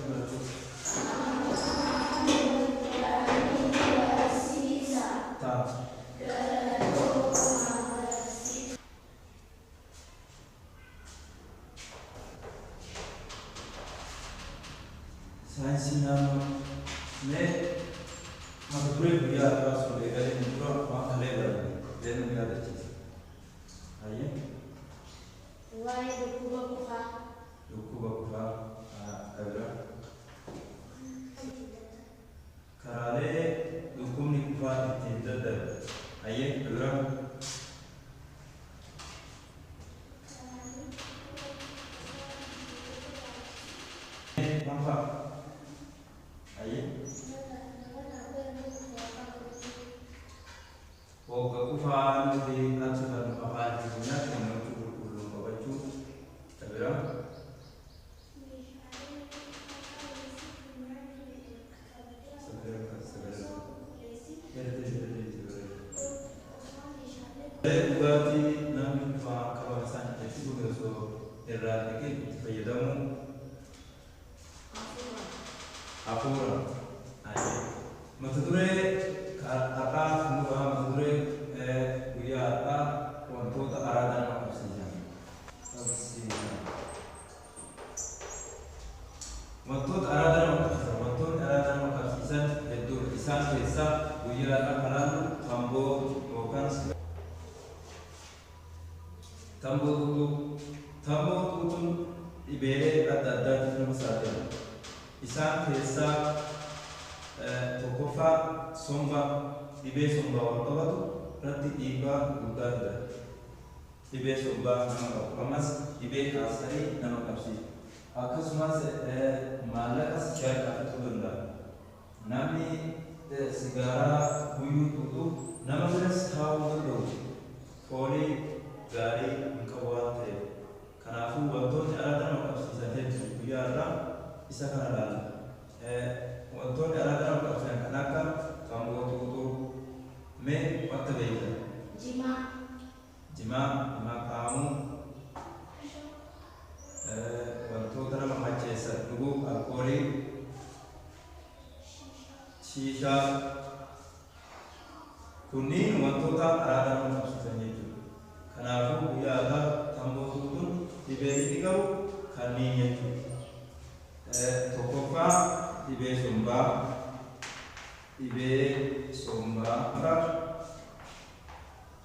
Barattoota. Ta'a. Saayinsii naannoo. Mee mata duree guyyaa har'aa osoo eegaleen dura waan kalee baranne deemuu yaadachiisa. Hayyee. Waa'ee dhukkuba qufaa. Dhukkuba qufaa kan biraa. Karaalee dhukkubni qufaa ittiin daddarbu. Hayyee, kan biraa. Maal fa'a? Hayyee. Hogga qufaa nuti qabsifannu afaan keenyaa kennuutu qulqulluun qabachuu. Kan biraa. Dhugaatii namni qufaa qabame san itti dhuge osoo irraa dhiqee itti fayyadamuu. Hafuura. Mata duree har'aa fuudhaa, mata duree guyyaa har'aa wantoota araada nama qabsiisan. Qabsiisan. Wantoota araada nama qabsiisan. Wantoonni araada nama qabsiisan hedduudha. Isaan keessaa guyyaa har'aa kan laallu tamboo yookaan tamboo xuuxuu. Tamboo xuuxuun dhibeelee adda addaatiif nama saaxila. Isaan keessaa tokkoffaa somba, dhibee sombaa wal qabatu irratti dhiibbaa guddaa fida. Dhibee sombaa nama qabu. Ammas dhibee kaansarii nama qabsiisa. Akkasumas maallaqas jalqaa fixuu danda'a. Namni sigaaraa guyyuu xuuxu nama biras taa'uu danda'u. Foolii gaarii hin qabu waan ta'eef. Kanaafuu wantoonni araada nama qabsiisan hedduu, guyyaa har'aa isa kana ilaalla. Wantoonni araada nama qabsiisan kan akka tamboo xuuxuu, mee wanta beektan. Jimaa. Jimaa, jimaa qaamuu, wantoota nama macheessan dhuguu, alkoolii, shiishaa, kunniin wantoota araada nama qabsiisan jechuudha. Kanaafuu guyyaa har'aa tamboo xuuxuun dhibee inni qabu kanneen jechuudha. Tokkoffaa dhibee sombaa, dhibee sombaa,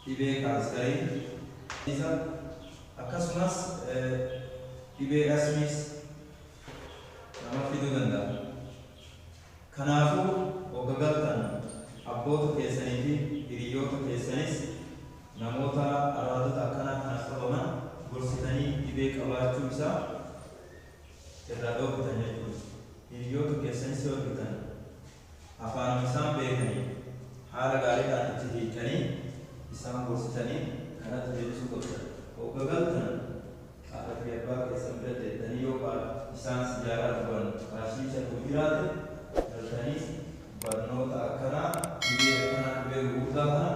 dhibee kaansarii, isa akkasumas dhibee asmiis nama fiduu danda'a. Kanaafuu hogga galtan abboota keessanii fi hiriyoota keessanis namoota araadota akkanaa kana qabaman gorsitanii dhibee qabaachuu isaa irraa dhoowwitan jechuudha. Hiriyoota keessanis yoo argitan afaanuma isaan beekanii haala gaariidhaan itti hiikanii isaan gorsitanii kanatti deebisuu qabdan. Hogga galtan haadha fi abbaa keessan bira teettanii yoo isaan sijaaraa dhugan, shiisha dhugu jiraate, galtanii barnoota akkanaa, dhibee akkanaa, dhibee gurguddaa kana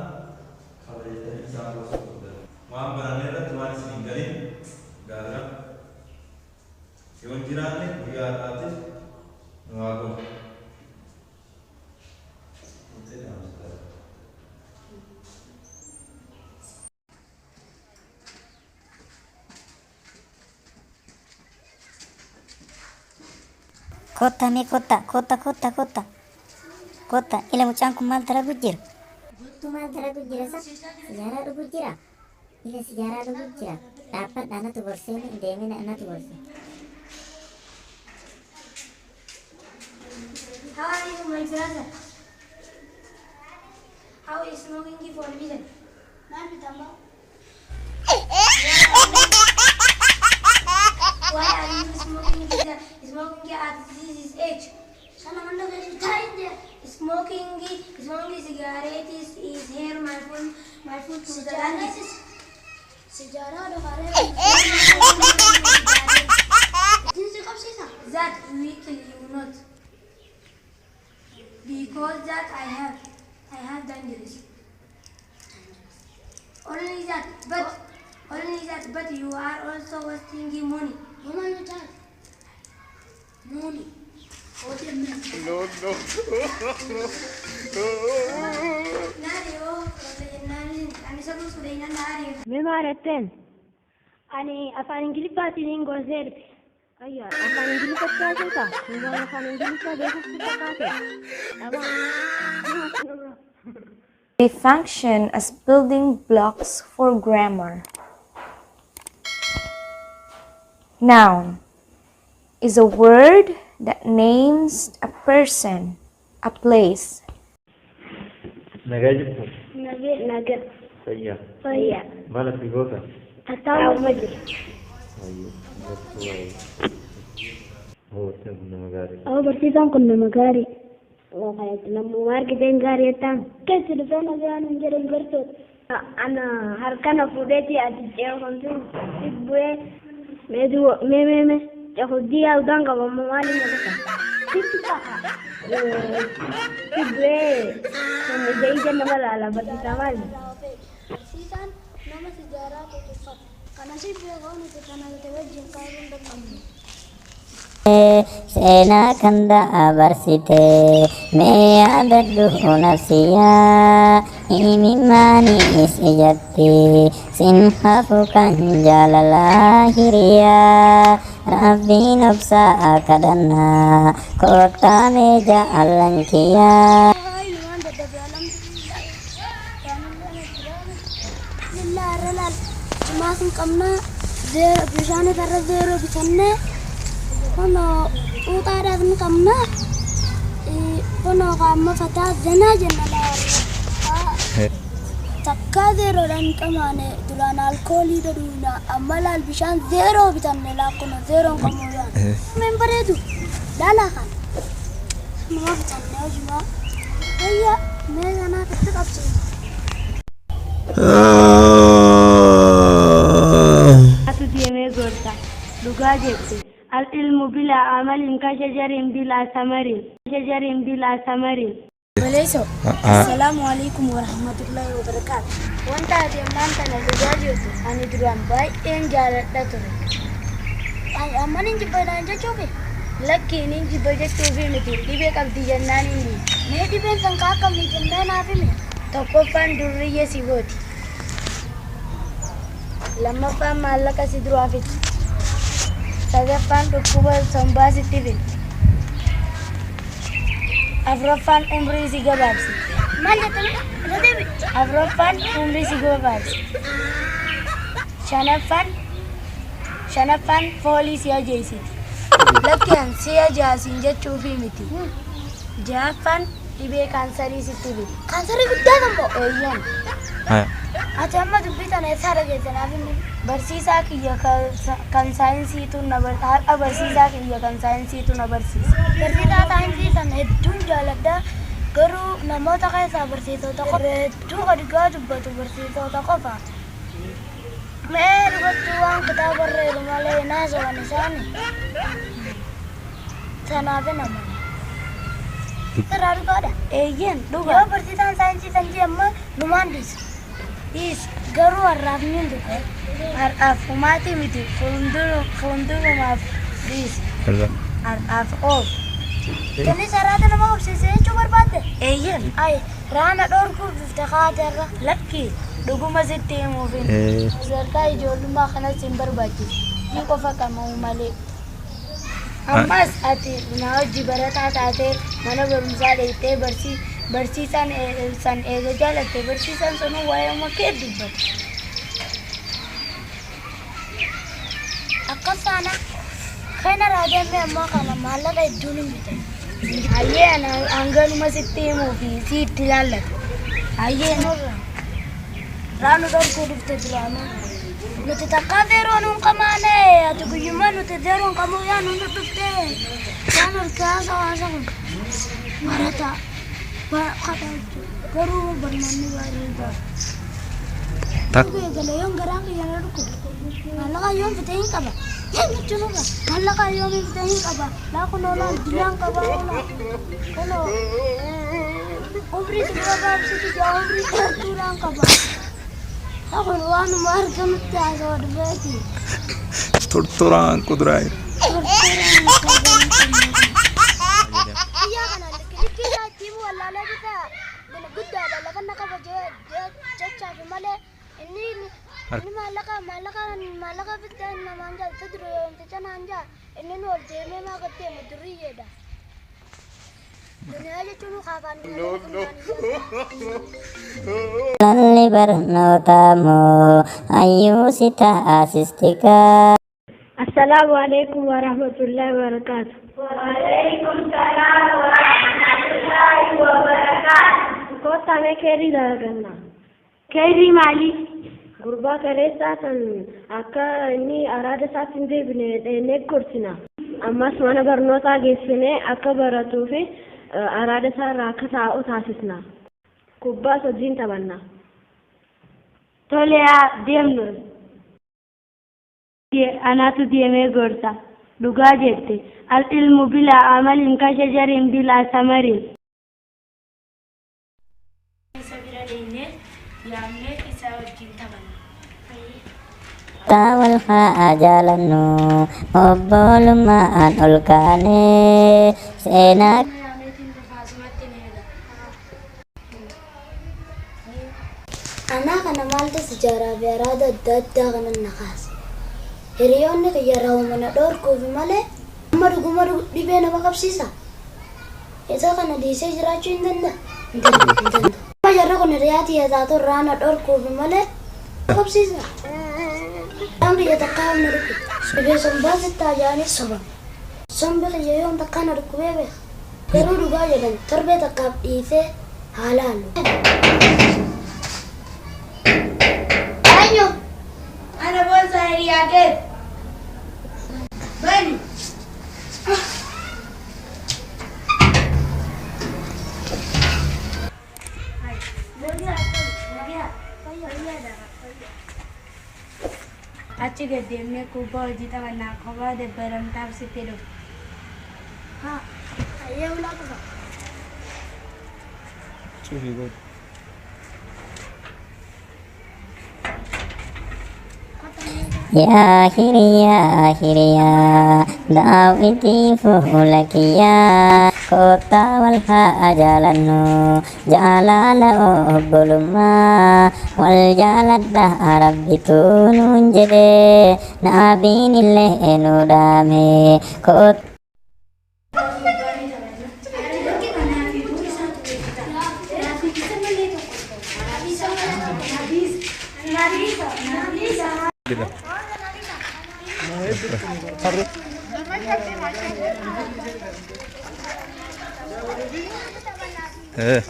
qaba jettanii isaan gorsuu qabdan. Waan baranne irratti waan isin hin galin gaafira yoo hin jiraanne guyyaa har'aatiif nu haa ga'u. Murtee dhaamsa. Kottaa, mee kottaa, kottaa, kottaa, kottaa. Kottaa, ila mucaan kun maal dalagu jira? Guuttuu maal dalagu jira sa? Sijaaraa dhugu jira? Ila sijaaraa dhugu jira. Dhaabbadha, anatu gorsee, hin deemina, anatu gorse. How are you, my brother? How is smoking forbidden? Maal bitama? Why are you smoking smoking at this age? Sana hunda keessa taa'in jira. Smoking cigarettes is here my food to the lungs. Sijaaraa dhugaaree. Jinsi qabsiisa. That will kill you not. Because that I have dangerous. Only that, but you are also wasting money. Money. Money. Naari hoo walla jennaan ani isa gorsu beeknaan na ari'e. Mee maal jetteen? Ani afaan Ingiliffaatiin gorsee dhufe. Ayya, afaan Ingiliffatti haasoftaa? Kun waan afaan Ingiliffaa beekuuf si fakkaate? Dhabaa. They function as building blocks for grammar. Noun is a word that names a person, a place. Nagaa jirtu? Nagee nagaa. Fayyaa. Fayyaa. Maal asii goota? Tattaa'uma jira. Baay'ee. Barsiisaan kun nama gaarii. Awwa barsiisaan kun nama gaarii. Namuma argiteen gaarii jettaan. Keessa dhufee nagaa nuun jedhan gartoota. Ana harkana fuudheeti ati ceekomtu bu'ee mee mee mee mee cehuddii yaadaan qaba amma maaliin na dhufa. Sitti ta'a. Si bu'ee kan ija ija nama laala barsiisaa maali? Barsiisaan nama sijaaraa tuttuffata. Kana si beekoo nuti kana wajjin kaasuu hin dandeenyu. Seenaa kan dabarsite mee yaadadhu nafsiyaa imimaanis ijatti sin hafu kan jaalalaa hiriyaa rabbiin obsaa kadhannaa kottaa mee jaallan kiyyaa. Waan dadhabe alhamdulillah. Alhamdulillah irra laal. Jimaa sun qabnaa zeero bishaan irra zeero bitannee kunoo xuuxaadhaaf ni qabnaa kunoo qaama fataa zanaa jenna laal. Takkaa zeeroodhaan hin qamaane duraan alkoolii dhadhuuna amma laal bishaan zeeroo bitanne laakkuna zeeroon qabnu yaan. Meen bareedu laalaa kan. Numa bitanne hojumaa. Ayya mee kanaa itti qabsiisa. Atu deemee gorsa. Dhugaa jette. Al-ilmu bilaa amalin ka shajarin bilaa samarin. Shajarin bilaa samarin. Baleeso, assalaamu alaikum warahmatullahi wabarakaatu. Wanta ati ammaan tana dhugaa jirtu ani duraan baay'een jaaladha ture. Ani amman hin jibbanaan jechuufi? Lakkiin hin jibba jechuufi miti, dhibee qabdi jennaan inni. Mee dhibeen san ka akkamii jennee naaf himi? Tokkoffaan durriyyee si gooti. Lammaffaan maallaqa si duraa fiti. Sadaffaan dhukkuba sombaa sitti fidi. Afuraffaan umrii si gabaabsi. Maal jettame? Irra deebi. Afuraffaan umrii si gabaabsi. Shanaffaan foolii si ajeessiti. Lakki an si ajaasiin jechuufi miti. Ja'affaan dhibee kaansarii sitti fidi. Kaansarii guddaa kammoo? Eeyyan. Ati amma dubbii tana eessaa dhageesse naaf himi? Barsiisaa kiyya kan saayinsiitu na har'a barsiisaa kiyya kan saayinsiitu na barsiisa. Barsiisaa saayinsii sana hedduun jaaladha. Garuu namoota keessaa barsiisota qofa hedduu kan dhugaa dubbatu barsiisota qofa. Mee dubartii waan kitaaba irra malee hin haasawan isaani. Tanaaf hin amanu. Sirraa dhugaadha. Eeyyan dhugaa. Yoo barsiisaan saayinsii san jee amma numaan dhiisa. Dhiis. Garuu har'aaf ni dhuga. Har'aaf humaatii miti, fuuldurumaaf dhiisi. Har'aaf oof. Inni saraata nama obsiise jechuu barbaadde? Eeyyan. Ay, raana dhorkuuf dhufte kaate irra. Lakki, dhuguma sitti himuufin. Sadarkaa ijoollummaa kanas hin barbaachisu. Ni qofa qamamu malee. Ammas ati na hojii barataa taatee mana barumsaa dheeytee barsiisaan san eega jaalatte barsiisaan sunuu waa'ee kee dubbata. Akkas taana kana raadamee ammoo kana maallaqa hedduun hin bitan. Hayyee, ana hanganuma sitti himuu fi si itti ilaallatu. Hayyee. Raanu dhorkuu dhufte duraanuu. Nuti takkaa zeeroo nuun qamaane ati guyyummaa nuti zeeroo hin qabu yaa nuun dhufte. Waan harkaa haasa kun barataa kadhaa jechuudha. Garuu barnoonni baay'ee gaariidha. Eegale yoon garaan kiyya na dhukkube. Maallaqa yoon fite hin qaba. Jechuun maallaqa yoon fite hin qaba. Laa kun oolaan dilaan qaba oola. Kunoo umrii si bira gaabsitu jaa umrii dheertuudhaan qaba. Kun waanuma argamutti haasawaa dhufeeti. Tortoraan kuduraa. Biyya kana Inni maallaqa maallaqa maallaqa fiddee namaan jaa isa dura yoomticha naan jaa inni nu ol deemee maa gad deemu duriyyeedha. Duniyaa jechuun kaafaan No, no. Lalli barnootaa moo hayyuu si taasistikaa. Assalaamu alaikum warahmatullahi wabarakatuh. Waalaikum salaam warahmatullahi wabarakatuh. Kottaa mee keerrii dalaganna. Keerrii maali? Gurbaa kaleessaa san akka inni araada isaatti hin deebine dheenee gorsina. Ammas mana barnootaa geessinee akka baratuu fi araada isaa irraa akka taa'u taasisna. Kubbaas wajjin taphanna. Tole haa deemnu. Anatu deemee gorsa. Dhugaa jette. Al ilmu bilaa amalin ka shajarin bilaa samarin. Isa bira deemnee yaamnee isa wajjin taphanna. Taa wal haa jaalannu obbolummaan ol kaanee seenaa. Yaameetiin dhufa asumatti ni eega. Anaa kana maaltu sijaaraa fi araada adda addaa kanan na kaase. Hiriyoonni kiyya raawuma na dhoorkuufi malee amma dhuguma dhibee nama qabsiisa. Isa kana dhiisee jiraachuu hin danda'a? Hin danda'u. Hin danda'u. Amma jarri kun hiriyaa tiyya taatu irraa na dhorkuufi malee qabsiisa. Isaan biyya takkaa na dhukkube. Dhibee sombaa sitti haaja'anii soban. Sombi kiyya yoom takkaa na dhukkubee beeka. Garuu dhugaa jedhan torbee takkaaf dhiisee haa laalu. Eenyu? Ana boonsaa hiriyaa keeti. Bani. Achi gad deemnee kubbaa hojii taphannaa kophaa dabbaramtaaf sitti dhufu. Haa, hayyee ulaa cufa. Cufi godhu. Yaa hiriyaa hiriyaa daawwitii fuula kiyyaa kottaa wal haa jaalannu jaalala obbolummaa wal jaaladha rabbitu nuun jedhe naabiin illee nu dhaame kottaa. Eh.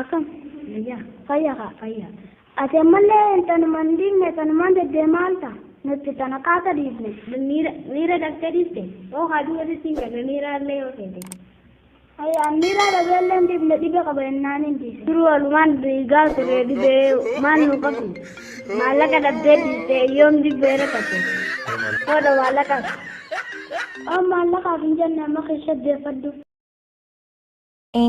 Akkam? Fayyaa. Fayyaa kaa fayyaa. Ati ammallee tanumaan dhiifne tanumaan deddeemaa alta. Nuti tana qaata dhiifne. Miira miira dhabdee dhiifte. Oo haaduu walitti hin kennu miira illee yoo feete. Ayyaan miira dhabeellee hin dhiifne dhibee qaba jennaan hin dhiise. Duruu walumaan dhiigaa ture dhibee maal nu qabdi. Maallaqa dhabdee dhiifte yoom dhibee rakkate. Hodha maallaqaaf. Oo maallaqaaf hin jenne amma keessa deeffadhu.